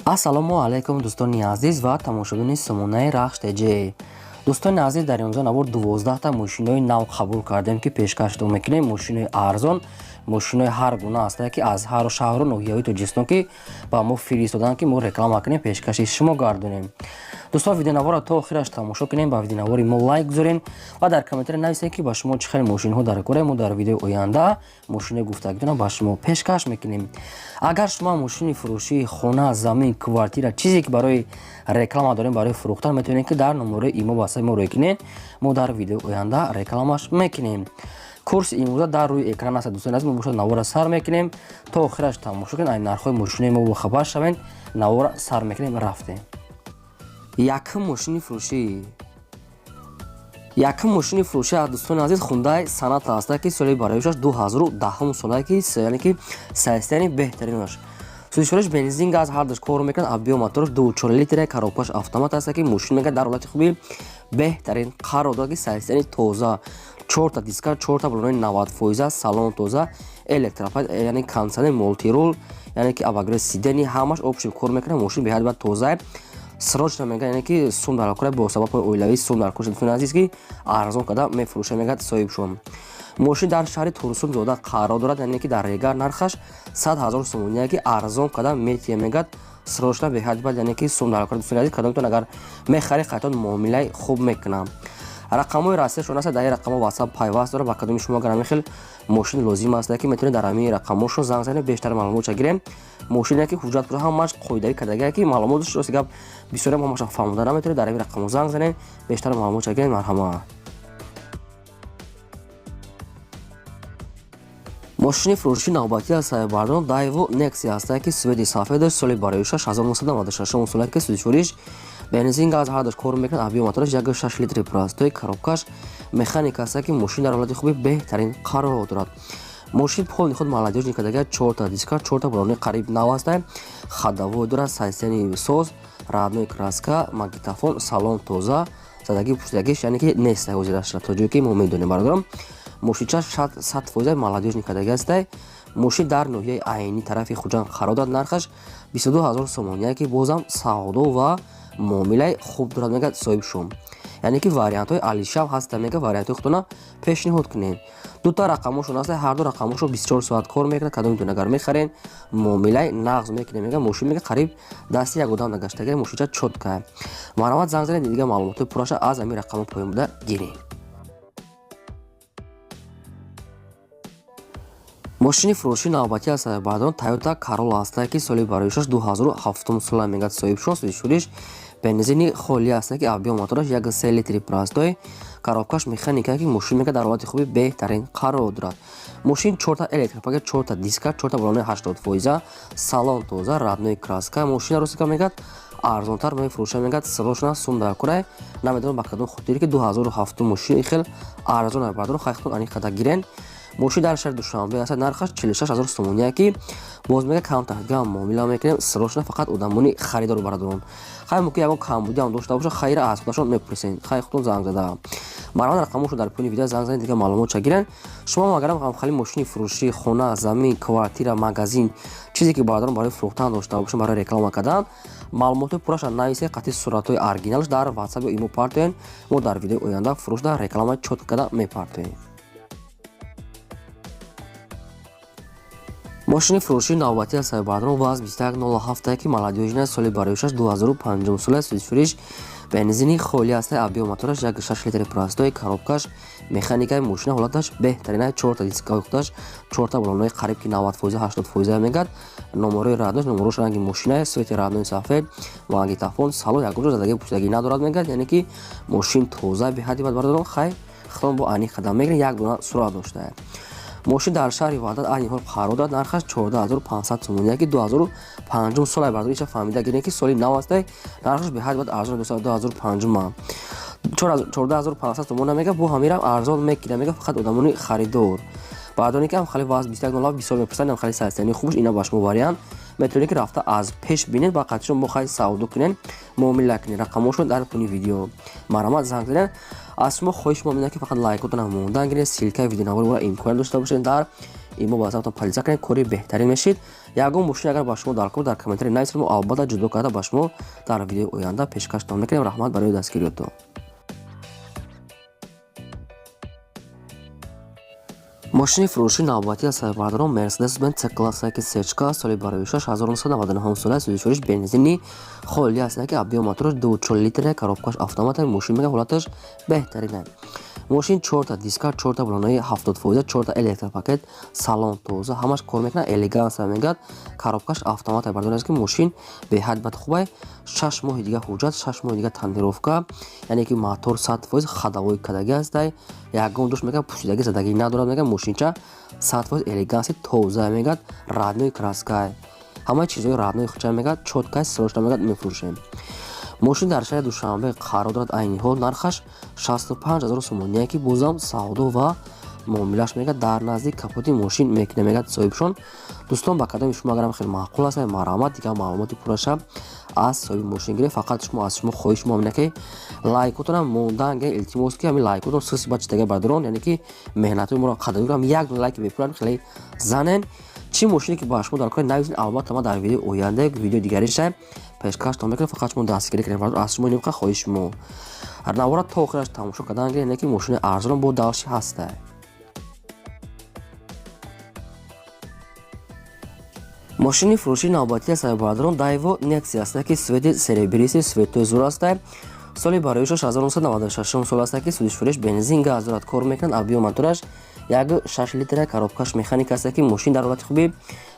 Ассалому алайкум, дӯстони азиз ва тамошобинони сомонаи Рахш ТЖ. Дӯстони азиз, дар имрӯза навор 12та мошинои нав қабул кардем, ки пешкаштон мекунем. Мошинои арзон, мошинои ҳар гуна ҳастае, ки аз ҳару шаҳру ноҳияҳои Тоҷикистон ки ба мо фиристоданд, ки мо реклама кунем, пешкаши шумо гардонем. Дӯстон, видеонаворро то охираш тамошо кунем, ба видеонавори мо лайк гузорем ва дар комментария нависед, ки ба шумо чӣ хел мошинҳо дар кора. Мо дар видеои оянда мошинои гуфтагитонро ба шумо пешкаш мекунем. Агар шумо мошини фурӯшии хона, замин, квартира, чизе ки барои реклама дорем, барои фурӯхтан, метавонед, ки дар номерои имо васаи мо рӯй кунед. Мо дар видеои оянда рекламаш мекунем. Курси имрӯза дар рӯи экран аст. Дӯстони азиз, мо бошад навора сар мекунем, то охираш тамошо кунед, ай нархҳои мошинои мо бохабар шавед. Навора сар мекунем, рафтем. Якум мошини фурӯшӣ, якум мошини фурӯшӣ аз дӯстони азиз Хундай Соната аста, ки соли бароишаш 2010 солае, ки яъне ки состояние беҳтаринаш. Сӯзишвориш бензин, газ ҳардуш кор мекунад, объём мотораш 2,4 литра, коробкаш автомат аста, ки мошин мегӯяд дар ҳолати хуби беҳтарин қарор дорад, ки состояние тоза, чорта диска, чорта балонои 90%, салон тоза, электропакет, яъне кондиционер, мультирул, яъне ки обогрев сидений, ҳамаш общий кор мекунад. Мошин беҳад бад тоза. Срочно мегӯяд, яъне ки сум дар кора, бо сабабҳои оилавӣ сум дар кор. Дӯстони азиз, ки арзон карда мефурӯша, мегӯяд соҳибшон. Мошин дар шаҳри Турсунзода қарор дорад, яъне ки дар Регар. Нархаш 100 000 сомония, ки арзон карда метия, мегӯяд. Срочно, беҳад бад, яъне ки сум дар кор. Дӯстони азиз, кадомтон агар мехаред, қайтон муомилаи хуб мекунам. Рақамҳои расияшон аст, дар ин рақамҳо ватсап пайваст дорад. Ба кадоми шумо агар ҳамин хел мошин лозим аст, ки метавонед дар ҳамин рақамҳошон занг занед, бештар маълумотша гирем. Мошине ки ҳуҷҷат пура, ҳамаш қоидавӣ кардагия, ки маълумоташ, рости гап, бисёрам ҳамаша фаҳмода наметавонед. Дар ҳамин рақамҳо занг занед, бештар маълумотша гирем. Марҳамат. Мошини фурӯши навбатӣ аз сайбардон Дайво Некси ҳастае, ки цвети сафедаш, соли бароишаш 1996 соле, ки сӯзишвориш бензин, газ ҳардуш кор мекунад, объём мотораш 1,6 литри простой, коробкаш механика аст, ки мошин дар ҳолати хуби беҳтарин қарор дорад. Мошин полный худ молодёжный кардага, чорта диска, чорта балони қариб нав аста, ходовой дорад, состояние соз, родной краска, магнитофон, салон тоза, задагӣ пӯшидагиш яъне ки нест ҳозираш, то ҷое ки мо медонем, бародарам. Мошинча 100% молодёжный кардага астай. Мошин дар ноҳияи Айнӣ, тарафи Хуҷанд қарор дорад. Нархаш 22 000 сомония, ки бозам савдо ва муомилаи хуб дорад, мегӯяд соҳибшон. Яъне ки вариантҳои алишав ҳаста, мега вариантҳои худтона пешниҳод кунед. Дута рақамошон аста, ҳарду рақамошон 24 соат кор мекунад. Кадомитон агар мехарен, муомилаи нағз мекунем, мега. Мошин, мега, қариб дасти як одам нагаштага, мошинча чётко. Марҳамат, занг занед, дига маълумотҳои пурраша аз ҳамин рақамҳо поён буда гиред. Мошини фурӯши навбатӣ аз сайбардон Тойота Карола ҳастае, ки соли бароишаш 2007 сола, мегӯяд соҳибшон. Сӯзишвориш бензини холӣ ҳастае, ки объём мотораш 1,3 литри простой, коробкаш механика, ки мошин, мегӯяд, дар ҳолати хуби беҳтарин қарор дорад. Мошин чорта электропакет, чорта диска, чорта балонои 80%, салон тоза, родной краска. Мошина, ростика, мегӯяд, арзонтар мефурӯша, мегӯяд. Срочно сум дар курай. Намедонам ба кадом хотире, ки 2007 мошин хел арзон. Бардорон, хайхтон ани қадар гирен. Мошин дар шаҳри Душанбе аст, нархаш 46 000 сомония, ки боз мега камтар гам муомила мекунем. Срочно фақат одамони харидор, бародарон. Хай, мумкин ягон камбудиам дошта боша, хайра аз худашон мепурсен. Хай, худтон занг зада, марҳамат, рақамошо дар поёни видео занг занед, дига маълумотша гирен. Шумо агарам хали мошини фурӯшӣ, хона, замин, квартира, магазин, чизе ки, бародарон, барои фурӯхтан дошта бошем, барои реклама кардан, маълумотҳои пурраша нависед, қатъи суратҳои оригиналш дар ватсап ё имо партоен. Мо дар видеои оянда фурӯшда реклама чётко карда мепартоем. Мошини фурӯшии навбатӣ аз сайбардон ВАЗ 2107, ки молодёжный, соли бароишаш 2005 сола, сӯзишвориш бензини холӣ аста, объём мотораш 1,6 литри простой, коробкаш механикаи. Мошина ҳолаташ беҳтарина, чорта дискаҳои худаш, чорта балонои қариб ки 90%, 80% мегӯяд. Номерои роднош, номерош ранги мошина, цвети родной сафед, магнитофон, салон ягон ҷо задагӣ пӯшидагӣ надорад, мегӯяд. Яъне ки мошин тоза беҳадди бад. Бародарон, хай, худтон бо ани қадам мегиред. Як дона сурат доштая. Мошин дар шаҳри Ваҳдат айни ҳол қарор дорад. Нархаш 14 500 сомонӣ, ки 2005 сола. Бардор, иша фаҳмида гирем, ки соли нав астай, нархаш беҳад бад арзон. 2005 14 500 сомона мега, бо ҳамирам арзон мекунам, мега, фақат одамони харидор. Баъдоне ки ҳам хали ВАЗ 2107 бисёр мепурсанд, ҳам хали состояние хубш, ина ба шумо вариант. Метавонед, ки рафта аз пеш бинед, ба қатишон бо хай савдо кунед, муомила кунед. Рақамошон дар пони видео, марҳамат, занг занед. Аз шумо хоҳиш мо менам, ки фақат лайкотона мондан гиред, ссылкаи видеонавори моро имконият дошта бошед дар Имо ба сабтон полиса кунед, кори беҳтарин мешид. Ягон мошин агар ба шумо даркор, дар комментарий нависед, мо албатта ҷудо карда ба шумо дар видеои оянда пешкаштон мекунем. Раҳмат барои дастгириётон. Мошини фурӯши навбатӣ аз сарбардорон Mercedes-Benz C-класса ки сечка соли барои 1999 сола сӯзишвориш бензини холӣ аст, ки объём мотораш 2,4 литр, коробкаш автомат, мошин мега ҳолаташ беҳтарин. Мошин 4та диска, 4та булонаи 70%, 4та электропакет, салон тоза, ҳамаш кор мекунад, элеганс мегӯяд, коробкаш автомат. Бардор аст ки мошин беҳад бад хубай, 6 моҳи дига ҳуҷҷат, 6 моҳи дига тонировка, яъне ки мотор 100% ходовой кадаги ҳастай, ягон душ мега пусидаги задагӣ надорад, мега мошинча 100% элеганси тоза мегӯяд, родной краскай, ҳамаи чизҳои родной хуча мегӯяд, чёткай, срочно мегӯяд мефурӯшем. Мошин дар шаҳри Душанбе қарор дорад, айни ҳол нархаш 65 0 сомоние, ки бозам савдо ва муомилаш мегӯяд дар наздик капоти мошин мекунем, мегӯяд соҳибшон. Дӯстон, ба кадоми шумо агарам хеле маъқул аст, марҳамат, дигар маълумоти пурраша аз соҳиби мошин гиред. Фақат шумо аз шумо хоҳиш мо ҳамина ки лайкотонам мондан гиред, илтимос ки ҳамин лайкотон сиси ба читага бардорон, яъне ки меҳнатҳои моро қадр кунам, як дона лайки бепулам хеле занен. Чӣ мошине ки ба шумо дар кор нависед, албатта ман дар видеои оянда, видеои дигариша пешкаштон мекунем. Фақат шумо дастгирӣ кунед, аз шумо инқа хоҳиш мо. Навора то охираш тамошо кардан гиред, яъне ки мошини арзон бо далши ҳаста. Мошини фурӯши навбатии сарбардорон Daewoo Nexia аст, ки цвети серебристый, цветои зур аст. Соли барои 1996 сол аст, ки сӯзишвориш бензин газ дорад, кор мекунад, объём мотораш 1,6 литра, коробкаш механика аст, ки мошин дар ҳолати хуби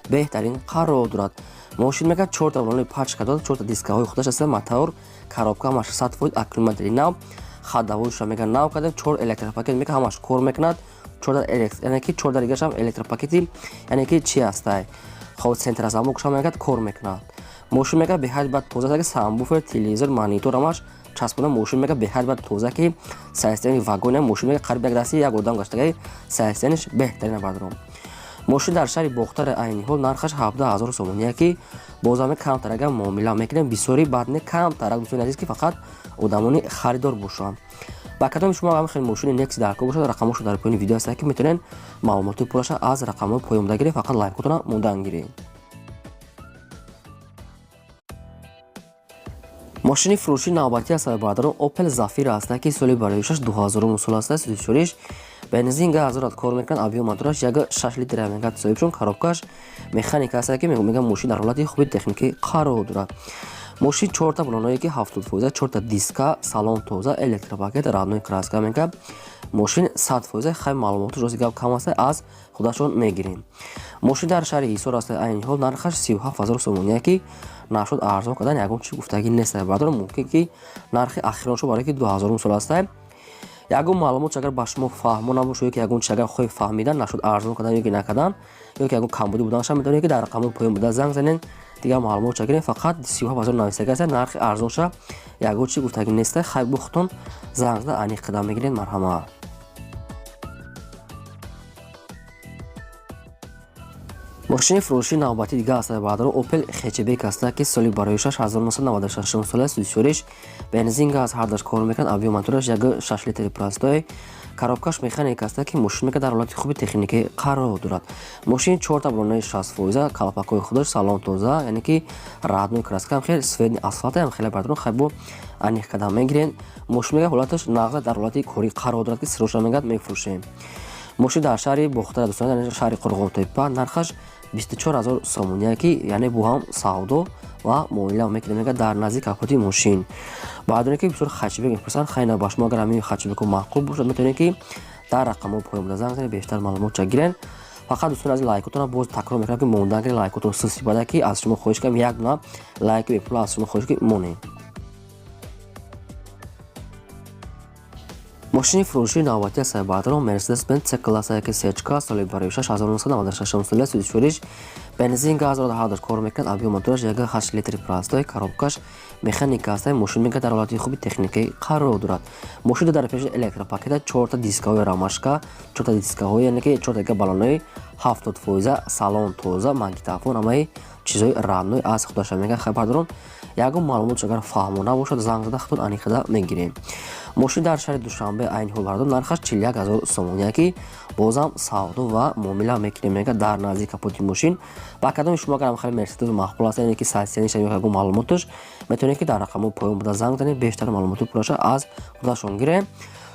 беҳтарин қарор дорад. Мошин мекард 4та балони пачка дорад, 4та дискаҳои худаш аст, мотор, коробка ҳамаш 100%, аккумулятори нав, ходовойша мега нав кардем, 4 электропакет мека ҳамаш кор мекунад, 4 яъне ки 4 дигараш электропакети, яъне ки чи ҳастай, хоб центрозамокша мегӯяд кор мекунад. Мошин мега беҳад бад тоза, ки сабвуфер, телевизор, монитор ҳамаш часпонда. Мошин мега беҳад бад тоза, ки состояние вагоне мошин мега қариб як дасти як одам гаштагаи, состояниеш беҳтарин бардором. Мошин дар шаҳри Бохтар, айни ҳол нархаш 17 0 сомоние, ки бозаме камтарага муомила мекунем, бисёри бад не, камтарак, дӯстони азиз, ки фақат одамони харидор бошанд. Ба кадоми шумо ҳам хеле мошини Nexia даркор бошад, рақамҳошо дар поёни видео ҳаст, ки метавонед маълумоти пурраша аз рақамҳои поёнда гиред, фақат лайкотона мондан гиред. Мошини фурӯши навбатӣ аз сарбардорон Opel Zafira аст, ки соли бароишаш 2000 сол аст, сӯзишвориш бензин газ дорад, кор мекунад, объём мотораш 1,6 литр мегӯяд соҳибшон, коробкаш механика аст, ки мегӯяд мошин дар ҳолати хуби техникӣ қарор дорад. Мошин 4та балоное ки 70%, 4та диска, салон тоза, электропакет, родной краска, мегӯяд мошин 100%. Хай, маълумоту рости гап кам аст, аз худашон мегирем. Мошин дар шаҳри Ҳисор аст, айни ҳол нархаш 37 0 сомоние, ки нашуд арзон кардан ягон чи гуфтагӣ нест, бардор мумкин ки нархи ахироншо барои ки 2000 сол аст. Ягон маълумот агар ба шумо фаҳмо набошад, ё ки ягон чи агар хоҳед фаҳмидан, нашуд арзон кардан ё ки накардан, ё ки ягон камбудӣ буданаша, метавонед ки дар рақамҳои поён буда занг занед, дигар маълумот гиред. Фақат 37 0 нависага аст, нархи арзонша ягон чи гуфтагӣ нест. Хай, бухтон занг зада аниқ қадам мегиред, марҳамат. Мошини фурӯши навбатии дигар аст баъдро Opel Hatchback аст, ки соли бароишаш 1996 сола, сӯзишвориш бензин газ ҳардаш кор мекунад, объём мотораш 1,6 литри простой, коробкаш механика аст, ки мошин мека дар ҳолати хуби техникӣ қарор дорад. Мошин 4та балонаи 60%, калпакҳои худаш, салон тоза, яъне ки родной краска, хеле цвети асфалт ҳам хеле бардорон. Хай, бо аниқ кардам мегирен. Мошин мега ҳолаташ нағза, дар ҳолати корӣ қарор дорад, ки срочно мегӯяд мефурӯшем. Мошин дар шаҳри Бохтар, дӯстон, шаҳри Қурғонтеппа, нархаш 24 0 сомоние, ки яъне бо ҳам савдо ва муомила мекунем, мегӯяд дар наздик капоти мошин. Баъдоне ки бисёр хэтчбек мепурсанд, хайна ба шумо агар ҳамин хэтчбеко маъқул бошад, метавонед ки дар рақамҳои поён буда занг занед, бештар маълумот гирен. Фақат дӯстони азиз, лайкотона боз такрор мекунам, ки мондан гиред, лайкотон сиси бада, ки аз шумо хоҳиш кардам як дона лайки бепул аз шумо хоҳиш ки монед. Мошини фурӯшии навбатии аз сарбардорон Mercedes-Benz C-класса ки сечка соли барои 1996 соли, сӯзишвориш бензин газ дорад, ҳардаш кор мекунад, объём мотораш 1,8 литри простой, коробкаш механика аст. Мошин мегӯяд дар ҳолати хуби техникӣ қарор дорад. Мошин дар пеши электропакета, 4та дискаҳои рамашка, 4та дискаҳои, яъне ки 4та дига балонои 70%, салон тоза, магнитофон, ҳамаи чизҳои родной аз худаша мегӯяд. Хай, бардорон, ягон маълумот агар фаҳмо набошад, занг зада худтон аниқида мегирем. Мошин дар шаҳри Душанбе айни ҳол бардор нархаш 41 000 сомонӣ, ки бозам савдо ва муомила мекунем, мега дар назди капоти мошин. Ба кадоми шумо агар хеле Мерседес маъқул аст, яъне ки состояние ша ё ягон маълумоташ, метавонед ки дар рақамҳои поён буда занг занед, бештар маълумоти пурраша аз худашон гирем.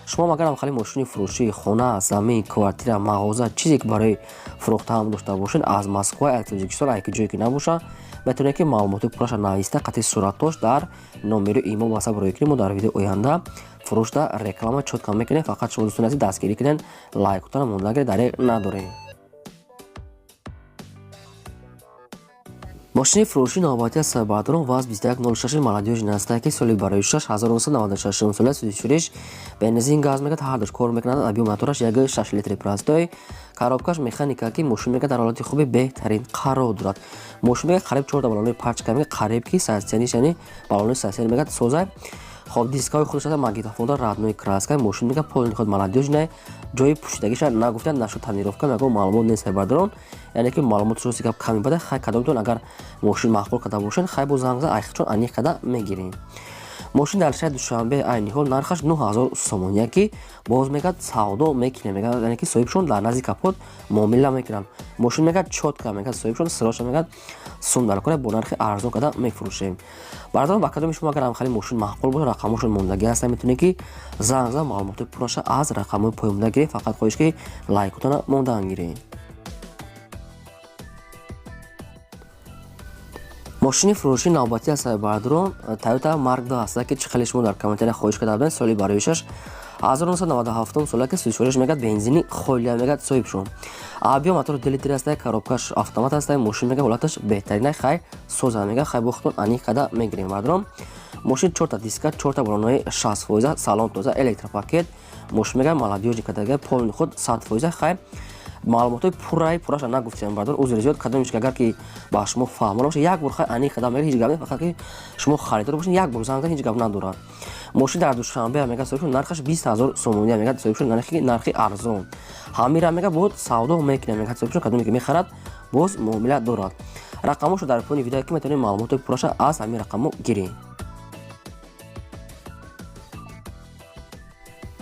Шумо агар хеле мошини фурӯшӣ, хона, замин, квартира, мағоза, чизе ки барои фурӯхтаам дошта бошед, аз Москва, аз Тоҷикистон, ай ки ҷое ки набоша, метавонед ки маълумоти пурраша нависта қатъи суратош дар номери имо WhatsApp рӯй кунед. Мо дар видеои оянда фурӯшда реклама чётко мекунем. Фақат шумо дӯстони азиз дастгирӣ кунед, лайкотона монда гиред, дареғ надорем. Мошини фурӯши навбатӣ аз сабабдарон ВАЗ 2106 молодёжный аст, ки соли барои 1996 сола сӯзишфурӯш, бензин, газ мегад, ҳардуш кор мекунад. Объём мотораш 1,6 литри простой, коробка ш механика, ки мошин мегад дар ҳолати хуби беҳтарин қарор дорад. Мошин мегад қариб чорта баллонои пачка мегад, қариб ки состояние ш, яъне баллонои состояние мегад соза. Хоб, дискаҳои худаш аст, магнитофонда, родной краска. Мошин мегад полный худ молодёжный, ҷои пӯшидагиша нагуфтан, нашуд тонировка, мегӯ маълумот нест бардорон, яъне ки маълумот рости гап ками бада. Хай, кадомтон агар мошин маъқул карда бошед, хай бо занг зан, айхчон аниқ карда мегирем. Мошин дар шаҳри Душанбе айни ҳол нархаш 9000 сомонӣ, ки боз мегад савдо мекунем, мегад, яъне ки соҳибшон дар назди капот муомила мекунанд. Мошин мегад чётко, мегад соҳибшон сироша, мегад сум дар кора бо нархи арзон карда мефурӯшем. Бардорон, ба кадоми шумо агар ҳам мошин маъқул бошад, рақамҳошон мондагӣ ҳаст, метавонед ки занг зан, маълумоти пурраша аз рақамҳои поён буда гиред. Фақат хоҳиш ки лайкотона мондан гиред. Мошини фурӯши навбатӣ аз сабаббардорон Toyota Mark II аст, ки чӣ хеле шумо дар комментария хоҳиш карда будед. Соли барои 1997 сола, ки сӯзишвориш мегад бензини холия, мегад соҳибшон. Объём мотор 2 литр аст, коробка ш автомат аст. Мошин мегад ҳолаташ беҳтарина, хай соза, мегад хай бо худтон аниқ карда мегирем. Бардорон, мошин чорта диска, чорта баллонои 60%, салон тоза, электропакет. Мошин мегад молодёжный кадага, полный худ 100%. Хай, маълумотҳои пурраи пурраша нагуфтем, бардор, узри зиёд. Кадомиш агар ки ба шумо фаҳмона бошад, як бор хай аниқ карда мегиред, ҳеҷ гап не. Фақат ки шумо харидор бошед, як бор занг зан, ҳеҷ гап надорад. Мошин дар Душанбе мегад соҳибшон нархаш 20 000 сомонӣ, мегад соҳибшон нархи арзон. Ҳамира мегад боз савдо мекунем, мегад соҳибшон, кадоме ки мехарад, боз муомила дорад. Рақамҳошо дар поёни видео, ки метавонед маълумотҳои пурраша аз ҳамин рақамҳо гиред.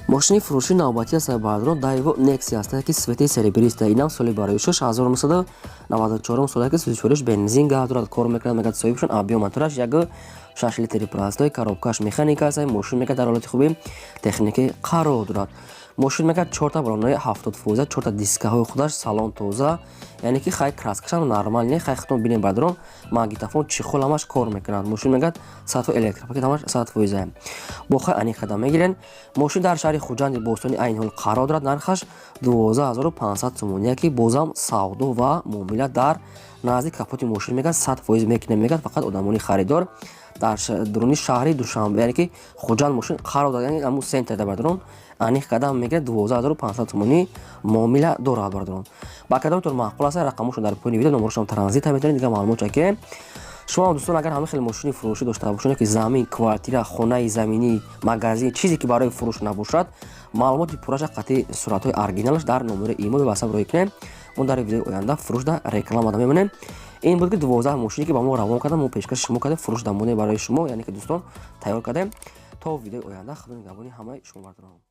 Мошини фурӯши навбатӣ аз сабаббардорон Daewoo Nexia аст, ки цвет и серебристый, инам соли барои 1994 сола, ки сӯзишвориш бензин, газ дорад, кор мекунад, мегад соҳибшон. Объём мотораш 1,6 литри простой, коробка ш механика аст. Мошин мегад дар ҳолати хуби техникӣ қарор дорад. Мошин мегад чорта баллонои 70%, чорта дискаҳои худаш, салон тоза, яъне ки хай краска шам нормал не. Хай худтон бинед, бардорон, магнитофон, чехол ҳамаш кор мекунад. Мошин мегад сатҳу электропакет ҳамаш 100%, бо хай аниқ карда мегирен. Мошин дар шаҳри Хуҷанди Бостонӣ айни ҳол қарор дорад, нархаш 12500 сомонӣ, ки бозам савдо ва муомила дар назди капоти мошин мегад 100% мекунем, мегад фақат одамони харидор дар дуруни шаҳри Душанбе, яъне ки Хуҷанд мошин қарор дорад, яъне ҳамун центр да, бардорон, аниқ карда мегирад, 12500 сомонӣ муомила дорад. Бардорон, ба кадомтон маъқул аст, рақамҳошон дар поёни видео, номерошон транзит, метавонед дигар маълумот чакирем. Шумо дӯстон агар ҳамин хеле мошини фурӯшӣ дошта бошед, ки замин, квартира, хонаи заминӣ, магазин, чизе ки барои фурӯш набошад, маълумоти пурраша қатъи суратҳои оригиналаш дар номери имо WhatsApp рӯй кунем. Мо дар видеои оянда фурӯшда реклама да мемонем. Ин буд ки 12 мошине ки ба мо равон кардам, мо пешкаши шумо кардем, фурӯш дамоне барои шумо, яъне ки дӯстон тайёр кардем. То видеои оянда, худо нигаҳбони ҳамаи шумо, бардорам.